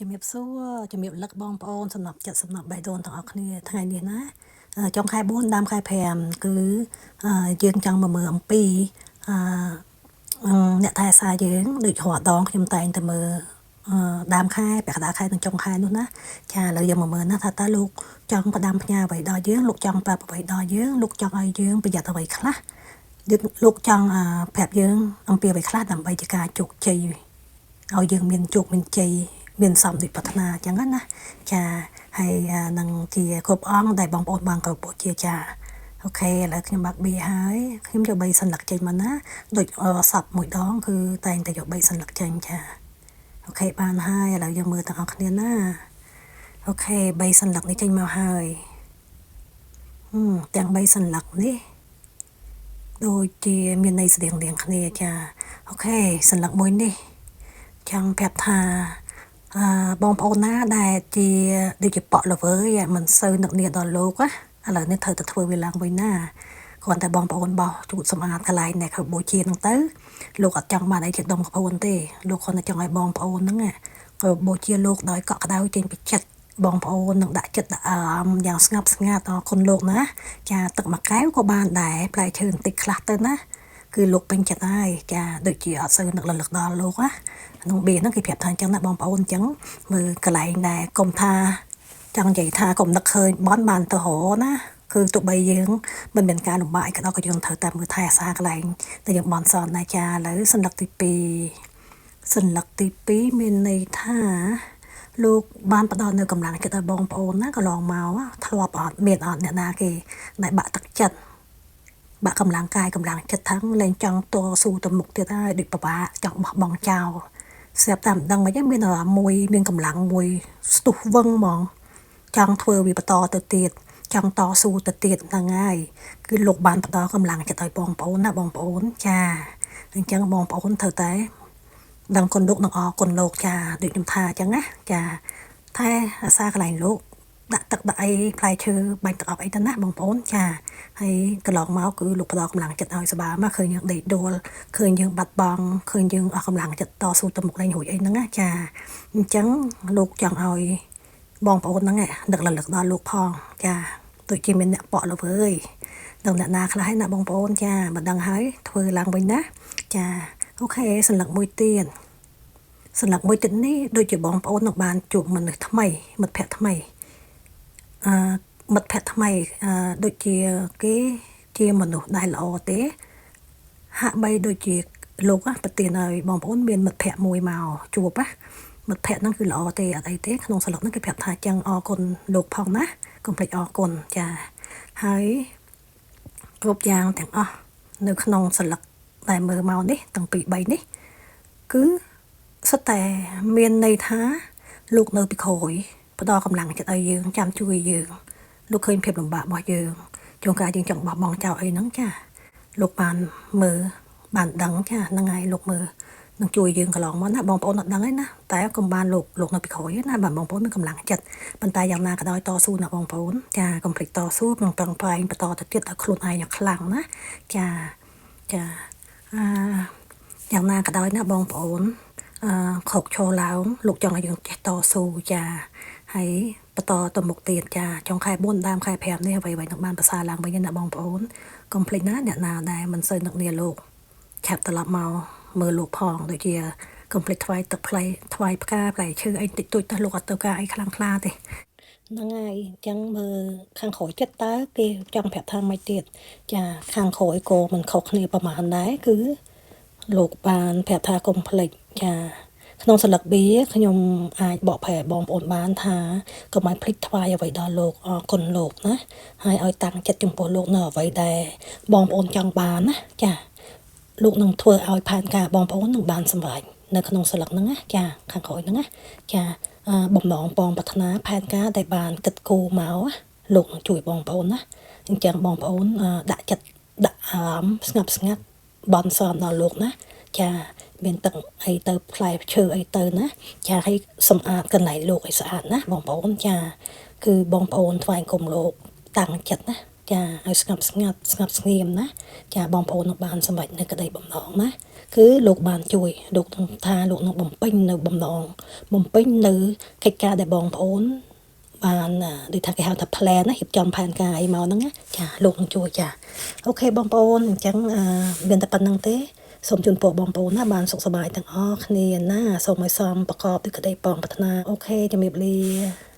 ជំរាបសួរជំរាបលឹកបងប្អូនសំណប់ចិត្តសំណប់បេះដូងទាំងអស់គ្នាថ្ងៃនេះណាចុងខែ4ដើមខែ5គឺយើងចង់មកមើលអំពីអឺអ្នកថែសារយើងដូចរាល់ដងខ្ញុំតែងតែមើលដើមខែពាក់កណ្ដាលខែនិងចុងខែនោះណាចាឥឡូវយើងមកមើលណាថាតើលោកចង់ផ្ដាំផ្ញើអ្វីដល់យើងលោកចង់ប្រាប់អ្វីដល់យើងលោកចង់ឲ្យយើងប្រយ័ត្នអ្វីខ្លះលោកចង់ប្រាប់យើងអំពីអ្វីខ្លះដើម្បីជាការជោគជ័យឲ្យយើងមានជោគមានជ័យមានសំដូចប្រាថ្នាអញ្ចឹងណាចាហើយនឹងជាគ្រប់អង្គដែលបងប្អូនបានគោរពបូជាចាអូខេឥឡូវខ្ញុំបាក់បៀហើយខ្ញុំយក3សន្លឹកចេញមកណាដូចសពមួយដងគឺតែងតែយក3សន្លឹកចេញចាអូខេបានហើយឥឡូវយើងមើលទាំងអស់គ្នាណាអូខេ3សន្លឹកនេះចេញមកហើយទាំង3សន្លឹកនេះដូចជាមានន័យស្តៀងៗគ្នាចាអូខេសន្លឹកមួយនេះចង់ប្រាប់ថាបងប្អូនណាដែលជាដូចជាប៉ក់ល្វើយមិនសូវនឹកនាដល់លោកណាឥឡូវនេះត្រូវតែធ្វើវាឡើងវិញណាគ្រាន់តែបងប្អូនបោះជូតសម្អាតកន្លែងដែលខបូជាហ្នឹងទៅលោកអត់ចង់បានអីជាដុំកពួនទេលោកគ្រាន់តែចង់ឲ្យបងប្អូនហ្នឹងក៏បូជាលោកដោយកក់ក្ដៅចេញពីចិត្តបងប្អូននឹងដាក់ចិត្តដាក់អារម្មណ៍យ៉ាងស្ងប់ស្ងាត់អរគុណលោកណាចាទឹកមួយកែវក៏បានដែរផ្លែឈើបន្តិចខ្លះទៅណាគឺលោកពេញចិត្តហើយចាដូចជាអត់សូវនឹករលឹកដល់លោកណាក្នុងបៀហ្នឹងគេប្រាប់ថាអញ្ចឹងណាបងប្អូនអញ្ចឹងមើលកន្លែងដែលកុំថាចង់និយាយថាកុំនឹកឃើញបន់បានទៅរណាគឺទោះបីយើងមិនមានការលំបាកអីក៏ដោយក៏យើងត្រូវតែមើលថែអាសាកន្លែងតែយើងបន់សនដែរចាឥឡូវសន្លឹកទី2សន្លឹកទី2មានន័យថាលោកបានផ្ដល់នៅកម្លាំងចិត្តឲ្យបងប្អូនណាកន្លងមកធ្លាប់អត់មានអត់អ្នកណាគេដែលបាក់ទឹកចិត្តបាក់កម្លាំងកាយកម្លាំងចិត្តทั้งលែងចង់តស៊ូទៅមុខទៀតហើយដូចពិបាកចង់បោះបង់ចោលស្រាប់តែមិនដឹងមិនមានអារម្មណ៍មួយមានកម្លាំងមួយស្ទុះវឹងហ្មងចង់ធ្វើវាបន្តទៅទៀតចង់តស៊ូទៅទៀតហ្នឹងហើយគឺលោកបានផ្ដល់កម្លាំងចិត្តឲ្យបងប្អូនណាបងប្អូនចាអញ្ចឹងបងប្អូនត្រូវតែដឹងគុណលោកនិងអរគុណលោកចាដូចខ្ញុំថាអញ្ចឹងណាចាថែអាសាកន្លែងលោកដាក់ទឹកដាក់អីផ្លែឈើបាញ់ទឹកអប់អីទៅណាបងប្អូនចាហើយកន្លងមកគឺលោកផ្ដល់កម្លាំងចិត្តឲ្យសប្បាយមកឃើញយើងដេកដួលឃើញយើងបាត់បង់ឃើញយើងអស់កម្លាំងចិត្តតស៊ូទៅមុខលែងរួចអីហ្នឹងណាចាអញ្ចឹងលោកចង់ឲ្យបងប្អូនហ្នឹងនឹករលឹកដល់លោកផងចាដូចជាមានអ្នកប៉ក់ល្វើយដល់អ្នកណាខ្លះហើយណាបងប្អូនចាមិនដឹងហើយធ្វើឡើងវិញណាចាអូខេសន្លឹកមួយទៀតសន្លឹកមួយទៀតនេះដូចជាបងប្អូននឹងបានជួបមនុស្សថ្មីមិត្តភ័ក្តិថ្មីមិត្តភ័ក្តិថ្មីដូចជាគេជាមនុស្សដែលល្អទេហាក់បីដូចជាលោកប្រទានឲ្យបងប្អូនមានមិត្តភ័ក្តិមួយមកជួបណាមិត្តភ័ក្តិហ្នឹងគឺល្អទេអត់អីទេក្នុងសន្លឹកហ្នឹងគេប្រាប់ថាចឹងអរគុណលោកផងណាកុំភ្លេចអរគុណចាហើយគ្រប់យ៉ាងទាំងអស់នៅក្នុងសន្លឹកដែលមើលមកនេះទាំងពីរ3នេះគឺសុទ្ធតែមានន័យថាលោកនៅពីក្រោយផ្ដល់កម្លាំងចិត្តឲ្យយើងចាំជួយយើងលោកឃើញភាពលំបាករបស់យើងជួនកាលយើងចង់បោះបង់ចោលអីហ្នឹងចាលោកបានមើលបានដឹងចាហ្នឹងហើយលោកមើលនឹងជួយយើងកន្លងមកណាបងប្អូនអត់ដឹងទេណាតែកុំបានលោកនៅពីក្រោយណាបាទបងប្អូនមានកម្លាំងចិត្តប៉ុន្តែយ៉ាងណាក៏ដោយតស៊ូណាបងប្អូនចាកុំភ្លេចតស៊ូនិងប្រឹងប្រែងបន្តទៅទៀតឲ្យខ្លួនឯងឲ្យខ្លាំងណាចាចាយ៉ាងណាក៏ដោយណាបងប្អូនខកឈរឡើងលោកចង់ឲ្យយើងចេះតស៊ូចាហើយបន្តទៅមុខទៀតចាចុងខែ4ដើមខែ5នេះអ្វីៗនឹងបានប្រសើរឡើងវិញណាបងប្អូនកុំភ្លេចណាអ្នកណាដែលមិនសូវនឹកនាលោកឆាប់ត្រឡប់មកមើលលោកផងដូចជាកុំភ្លេចថ្វាយទឹកផ្លែថ្វាយផ្កាផ្លែឈើអីតិចតួចទៅលោកអត់ទៅការអីខ្លាំងខ្លាទេហ្នឹងហើយអញ្ចឹងមើលខាងក្រោយចិត្តតើគេចង់ប្រាប់ថាម៉េចទៀតចាខាងក្រោយក៏មិនខុសគ្នាប្រហែលដែរគឺលោកបានប្រាប់ថាកុំភ្លេចចាក្នុងសន្លឹកបៀខ្ញុំអាចបកប្រែបងប្អូនបានថាកុំឲ្យភ្លេចថ្វាយអ្វីដល់លោកអរគុណលោកណាហើយឲ្យតាំងចិត្តចំពោះលោកនៅអ្វីដែលបងប្អូនចង់បានណាចាលោកនឹងធ្វើឲ្យផែនការបងប្អូននឹងបានសម្រេចនៅក្នុងសន្លឹកហ្នឹងណាចាខាងក្រោយហ្នឹងណាចាបំណងបងប្រាថ្នាផែនការដែលបានគិតគូរមកលោកនឹងជួយបងប្អូនណាអញ្ចឹងបងប្អូនដាក់ចិត្តដាក់អារម្មណ៍ស្ងប់ស្ងាត់បន់ស្រន់ដល់លោកណាចាមានទឹកអីទៅផ្លែឈើអីទៅណាចាឲ្យសម្អាតកន្លែងលោកឲ្យស្អាតណាបងប្អូនចាគឺបងប្អូនថ្វាយគុំលោកតាំងចិត្តណា ចាឲ្យស្ងប់ស្ងាត់ស្ងប់ស្ងៀមណាចាបងប្អូននឹងបានសម្រេចនៅក្តីបំណងណាគឺលោកបានជួយលោកនឹងថាលោកនឹងបំពេញនៅបំណងបំពេញនៅកិច្ចការដែលបងប្អូនបានដូចថាគេហៅថា plan ណារៀបចំផែនការអីមកហ្នឹងណាចាលោកនឹងជួយចា OK បងប្អូនអញ្ចឹងមានតែប៉ុណ្ណឹងទេសូមជូនពរបងប្អូនណាបានសុខសប្បាយទាំងអស់គ្នាណាសូមឲ្យសមប្រកបដោយក្តីប៉ងប្រាថ្នា OK ជំរាបលា។